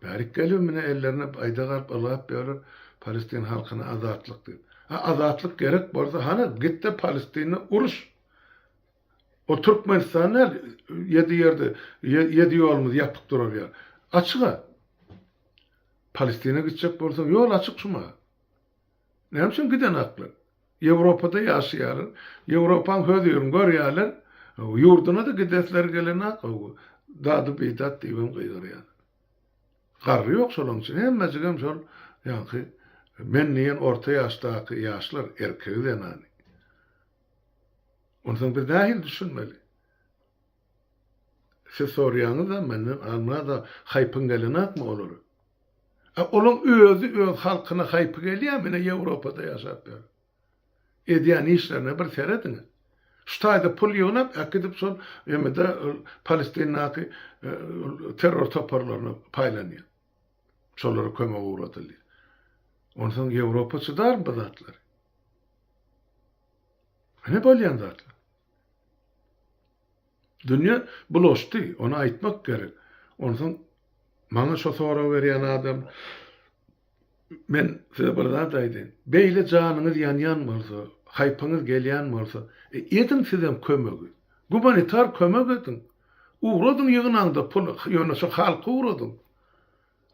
Bärik gelip mine ellerine baýdak alyp ylgap ýörler palestin halkyna azatlyk diýip. A azatlyk gerek bolsa hany gitde Palestinde uruş. O Türkmenistan däl ýedi ýerde ýedi ýolumyz ýapyk durar ýaly. Açyga. Palestina gitjek bolsaň ýol açyk şuma. Näme üçin gidenaklar? Ýewropada ýaşaýarlar. Ýewropaň hözirini görýärler. Ýurduna-da gidesleri gelenak. Dady-bidat diýibem gygyrýarlar. Garry ýok şolaň içinde. Hemmejigem şol ýaňky men diýen orta ýaşdaky ýaşlar, erkegi zenany. Onsoň biz nähili düşünmeli? Siz soraýaňyz-a menden Almyrat-a haýpyň gelenakmy olara? A olaň özi öz halkyna haýpy gelýärmi ine Ýewropada ýaşap ýör. Edýän işlerine bir serediň-ä. Şu taýda pul ýygnap äkidip şol emede Palestindaky terror toparlaryna paýlanýar. Şolara kömek ugradylýar. Onsoň Ýewropa çydarmy bu zatlary? Ine bolýan zatlar. Dünýe bulaşdy, ony aýtmak gerek. Onsoň maňa şo sorag berýän adam, men size bir zat aýdaýyn. Beýle janyňyz ýanýan bolsa, haýpyňyz gelýän bolsa, e, ediň sizem kömegi. Gumanitar kömek ediň. Ugradyň ýygnaňda puly, ýöne şo halka ugradyň.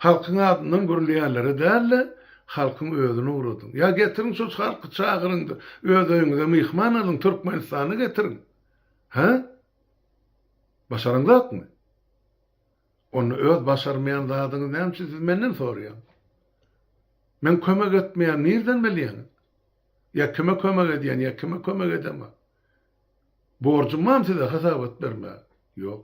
Halkyň adyndan gürleýänlere däl-de, halkyň özüne ugradyň. Ýa getiriň şo halky çagyryň-da, öz öýüňize myhman alyň, Türkmenistana getiriň. Hä? Başaraňzokmy? Onda öz başarmaýan zadyňyzy näme üçin siz menden soraýaňyz? Men kömek etmeýän nirden bilýäňiz? Ýa kime kömek edýän, ýa kime kömek edemok? Borjum barmy size hasabat bermäge? Ýok.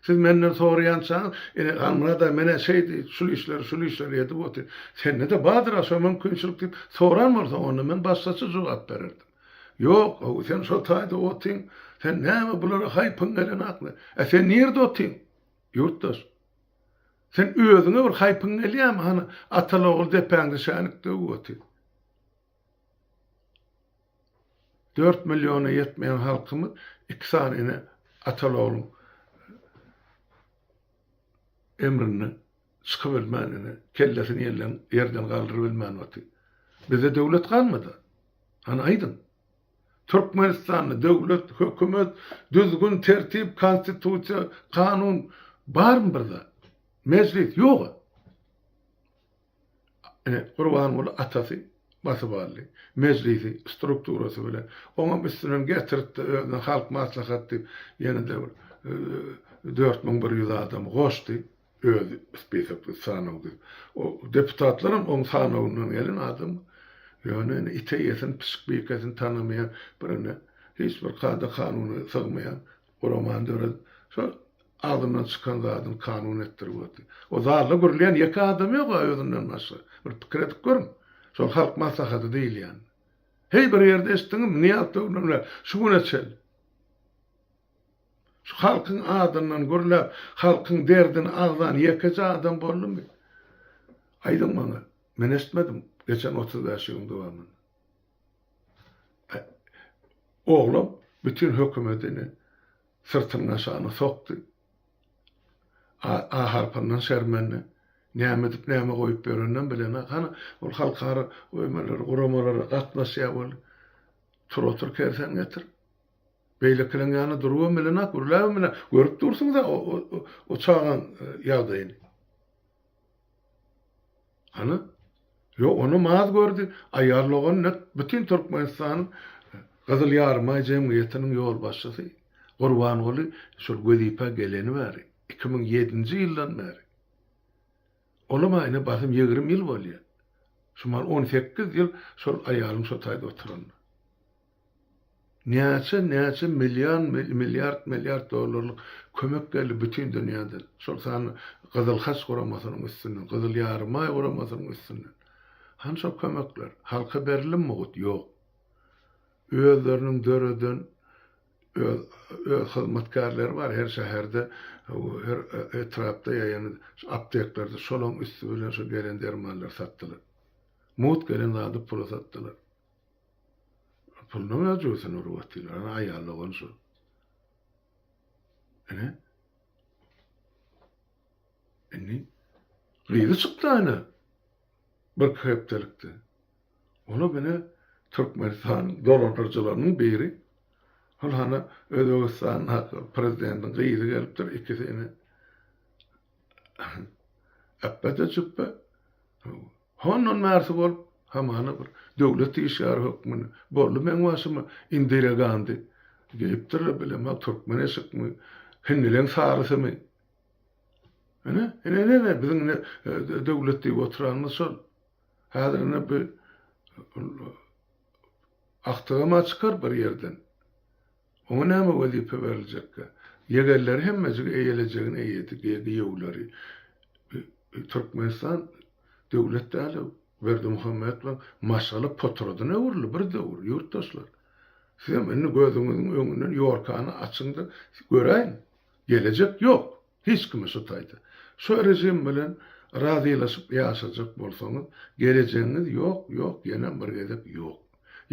Siz menden soraýançaňyz, ine, Halmyrat aga, men-ä şeýdi, şul işleri, şul işleri edip otyryn. Sende-de bardyr-a şo mümkinçilik diýip soran bolsaň, onda men başgaça jogap bererdim. Ýok, how, sen şo taýda otyň, sen näme bulara haýpyň gelenakmy? Ä sen nirde otyň, ýurtdaş? Sen özüňe bir haýpyň gelýärmi, hany, ataly-ogul depäňde şänik döwüp otyr. 4 milliona ýetmeýän halkymyz iki sany ene ataly-ogluň emrinde çykybilmän ene kellesini ýelden ýerden galdyrybilmän otyr. Bizde döwlet galmady. Hany aýdyň. Türkmenistanda döwlet, hökümet, düzgün, tertip, konstitusiýa, kanun barmy bir zat? Mejlis ýog-a. Ine, Gurbanguly atasy basyp aldy. Mejlisi strukturasy bilen. Oňam üstünden getiripdi özüne Halk Maslahat diýip, ýene-de bir 4100 adamy goşdy. Özi spisokda sanaw düzüp. O deputatlaram oň sanawyndan gelen adam. Ýöne ine it eýesini, pişik bikesini tanamaýan bir ine hiç bir kada-kanuna sygmaýan guramany döredip, şol Agzyndan çykan zadyny kanun etdirip otyr. O zalda gürleýän ýeke adam ýog-a özünden başga. Bir pikir edip görüň. Şol Halk Maslahaty diýilýän. Heý bir ýerde eşitdiňizmi Nyýazow döwründen bäri şu güne çenli. Şu halkyň adyndan gürläp, halkyň derdini agzan ýekeje adam boldumy? Aýdyň maňa. Men eşitmedim geçen 35 ýylyň dowamynda. Oglam bütin hökümetini Syrtynyň aşagyna sokdy. A, A harpyndan şermende. Näme edip, näme goýup ýöreninem bilenok. Hany, ol halkara öýmelere, guramalara gatnaşýar weli. Tur otur kersen getir. Beýlekileň ýanynda durubam bilenok, gürläbem bilenok. Görüp dursuňyz-a o, o, o çagaň ýagdaýyny. Hany? Ýok, onam az gördi. Aýal dogan nek bütin Türkmenistanyň Gyzyl Ýarymaý jemgyýetiniň ýolbaşçysy Gurbanguly şol wezipä geleni bäri, 2007-nji ýyldan bäri. Olam-a ine basym 20 ýyl bolýar. Şumal 18 ýyl şol aýalyň şo taýda oturanyna. Näçe näçe million milliard milliard dollarlyk kömek geldi bütin dünýäden. Şol sanda Gyzyl Haç guramasynyň üstünden, Gyzyl Ýarymaý guramasynyň üstünden. Hany şol kömekler? Halka berildimi mugt? Ýok. Özleriniň döreden öz öz hyzmatkärleri bar her şäherde, her etrapda ýa ýene apteklerde şolaň üsti bilen şo gelen dermanlary satdylar. Mugt gelen zady pula satdylar. Pulunyň öz jübüsine urup otyrlar. Ana aýal dogan şu. Ine. Indi gyzy çykdy ana. Bir hepdelikde. Ona bile Türkmenistan dolandyryjylarynyň biri ol hana Özbegistanda prezidentiň gyzy gelipdir, ikisi ine. Äpbe-de jüpbe. Hondan bärsi bolup, hamana bir döwlet işgäri hökmünde boldy meň başyma Indira Gandi geýipdirler bilemok türkmen eşikmi, hindileň sarysymy. Ine, ine, ine, ine biziň ine döwlet diýip oturanymyz şol. Häzir ine bu agtygam-a çykar bir ýerden. Oňa näme wezipe beriljekkä? Ýegenleri hemmejigi eýelejegini eýedi, giýewleri. Türkmenistan döwlet däl, Berdimuhamedowyň maşgala poturadyna öwrüldi bir döwür, ýurtdaşlar. Sizem indi gözüňiziň öňünden ýorkany açyň-da göräýiň. Gelejek ýok. Hiç kime şu taýda. Şu režim bilen razylaşyp ýaşajak bolsaňyz, gelejegiňiz ýok, ýok, ýenem bir gezek ýok.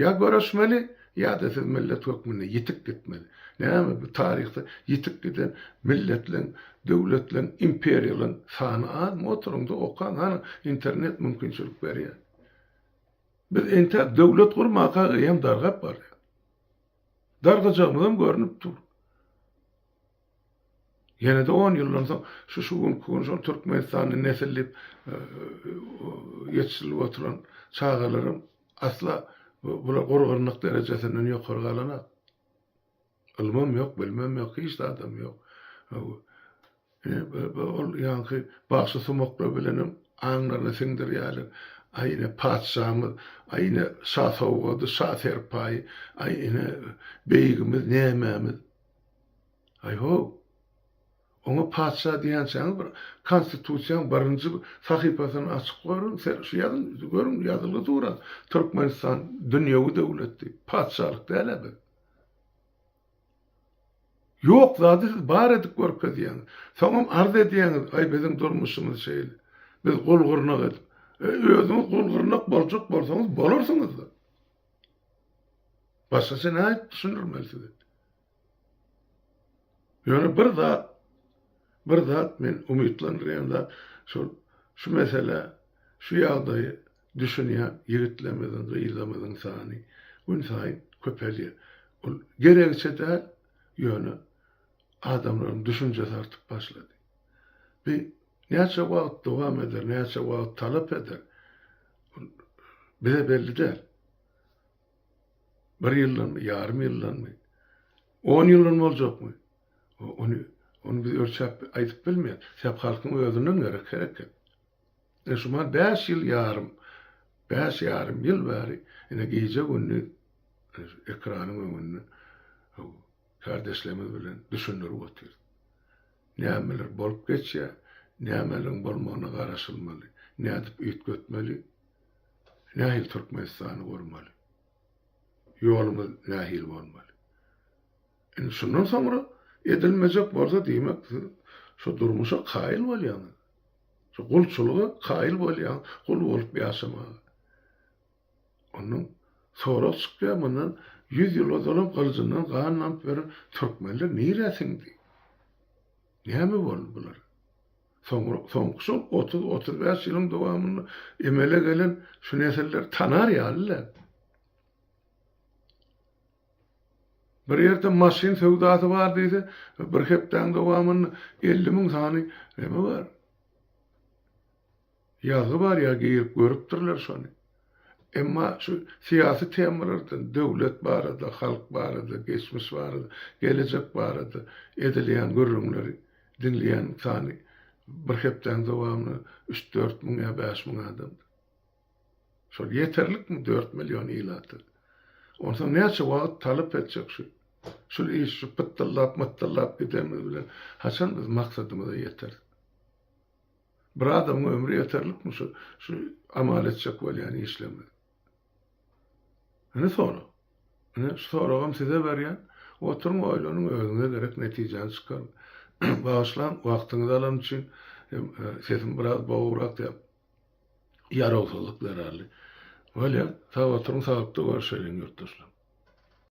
Ýa göreşmeli, ýa-da siz millet hökmünde ýitip gitmeli. Näme bu taryhda ýitip giden milletleň, döwletleň, imperiýalaň sany azmy? Oturyňda okaň, hany internet mümkinçilik berýär. Biz entäk döwlet gurmaka eýýäm dargap barýas. Dargajagymyzam görnüp dur. Ýene-de on ýyldan soň şu şu günki gün şol Türkmenistanda nesil diýip ýetişdirilip oturan çagalaram asla bular gurgunlyk derejesinden ýokary galanak. Ylmam ýok, bilimem ýok, hiç zadam ýok. Ol ýaňky bagşy sumaklar bilenem aňlaryna siňdirýärler. Aý ine patyşamyz, aý ine şa sowgady, şa serpaýy, aý ine beýigimiz, nämämiz. Aý-how! Oňa patyşa diýýänçäňiz bir Konstitusiýaň birinji sahypasyny açyp görüň, şu ýazyň, görüň ýazylgy dur-a, Türkmenistan dünýewi döwlet diýip. Patyşalyk däl-ä biz. Ýok zady siz bar edip görkezýäňiz. Soňam arz edýäňiz, aý biziň durmuşymyz şeýle. Biz gul-gyrnak edip. E, özüňiz gul-gyrnak boljak bolsaňyz bolarsyňyz-da. Başgaça nädip düşündirmeli size? Ýöne bir zat, bir zat men umytlandyrýan zat, şol şu meselä, şu ýagdaýy düşünýän ýigitlerimiziň, gyzlarymyzyň sany günsaýyn köpelýär. Ol geregiçe däl, ýöne adamlaryň düşünjesi artyp başlady. Bu näçe wagt dowam eder, näçe wagt talap eder, ol bize belli däl. Bir ýyldanmy, ýarym ýyldanmy, on ýyldan boljakmy? Ony, ony biz ölçäp aýdyp bilmeýäris. Sebäp halkyň özünden gerek hereket. Ine şu mahal bäş ýyl ýarym, bäş ýarym ýyl bäri ine gije-gündiz ekranyň öňünde kardeşlerimiz bilen düşündirip otyrys. Nämeler bolup geçýär, nämeleriň bolmagyna garaşylmaly, nädip üýtgetmeli, nähili Türkmenistany gurmaly, ýolumyz nähili bolmaly. Indi şundan soňra edilmejek bolsa, diýmek, siz şu durmuşa kaýyl bolýaňyz. Şu gulçulyga kaýyl bolýaňyz, gul bolup ýaşamaga. Ondan sorag çykýar, mundan ýüz ýyl ozalam gylyjyndan gan damyp ýören türkmenler nirä siňdi? Näme boldy bulara? Soňra, soňky şol 30-35 ýylyň dowamynda emele gelen şu nesiller tanar ýaly däl. Bir ýerde maşyn söwdasy bar diýse, bir hepdäň dowamynda 50 müň sany neme bar? Ýazgy bar ýa girip görüpdirler şony. Emma şu syýasy temalardan döwlet barada, halk barada, geçmiş barada, gelejek barada edilýän gürrüňleri diňleýän sany bir hepdäň dowamynda üç-dört müň ýa 5000 adamdyr. Şol ýeterlikmi dört million ilata? Onsoň näçe wagt talap etjek şu? Şul iş şu pytdyllap-mytdyllap gidenimiz bilen haçan biz maksadymyza ýeteris? Bir adamyň ömri ýeterlikmi şu şu amal etjek bolýan işlerimize? Ine sorag. Ine şu soragam size berýän. Oturyň oýlanyň özüňize gerek netijäni çykaryň. Bagyşlaň wagtyňyzy alanym üçin hem sesim biraz bogubrak diýip ýarawsyzlyk zerarly. Bolýa sag oturyň saglykda görüşeliň ýurtdaşlar.